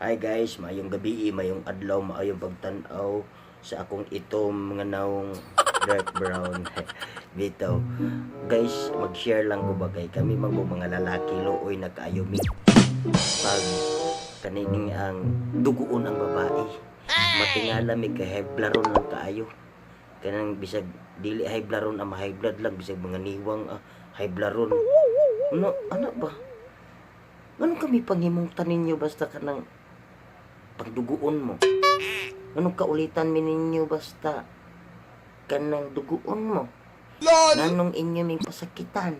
Hi guys, maayong gabi, maayong adlaw, maayong pagtan-aw sa akong itom nga nawong dark brown. Bitaw. Guys, mag-share lang ko ba kay kami man mga lalaki, luoy na kaayo mi. Pag kanining ang duguon ang babae, matingala mi kay high blood lang kaayo. Kanang bisag dili high blood ang high blood lang, bisag mga niwang high blood. Ano, ano ba? Anong kami panghimungtan ninyo basta kanang pagduguon mo? Anong kaulitan mi ninyo basta kanang duguon mo? LOL! Nganong inyo ming pasakitan?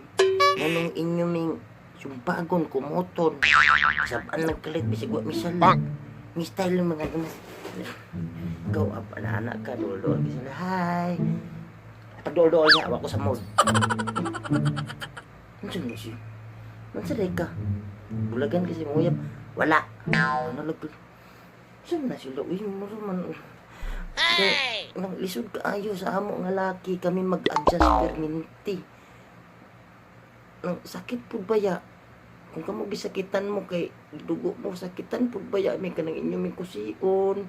Nganong inyo ming sumbagon, kumuton? Kasabaan nagkalit, bisag wa misala. Mi style ng mga ano. Go up, anak ka, dool-dool ka sila. Hi! Pag dool-dool niya, awa ko sa mood. Ano siya siya? Ano ka? Bulagan kasi mo uyab. Wala. Ano lag? Saan na sila? Uy, muro man. Ay! Nang lisod kaayo sa amo nga laki kami mag-adjust perminti. Nang sakit pud baya. Kung kamo gisakitan mo kay dugo mo, sakitan pud baya mi kanang inyo mi kusion,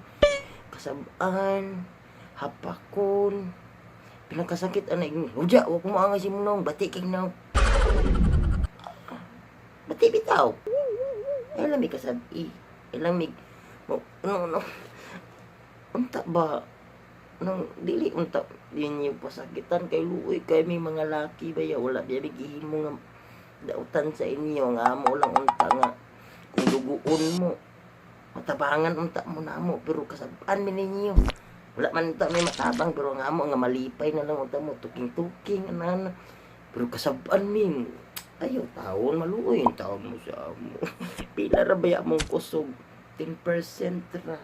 kasabaan, hapakon. Pinakasakit ana inyo. Huja, wa ko maangay si mo, bati kay naong. Bati bitaw. Ay lang mi kasabi. Ay lang mi mo ano ano. Unta ba nang dili unta yun yung pasakitan kay luoy kay may mga laki ba ya, wala biya gihimo nga dautan sa inyo nga amo lang unta nga kung duguon mo matabangan unta mo namo, pero kasabaan mi ninyo wala man unta may matabang, pero ang amo nga malipay na lang unta mo tuking-tuking anana, pero kasabaan mi ayaw taon, maluoy yung taon mo sa amo. Pila ra ba mong kusog? 10% ra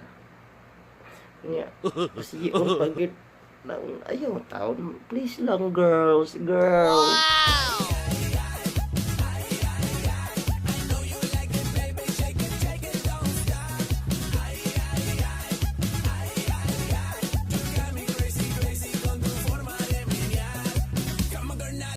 niya kasi yung pagit na ayaw taon, please lang, girls, girls.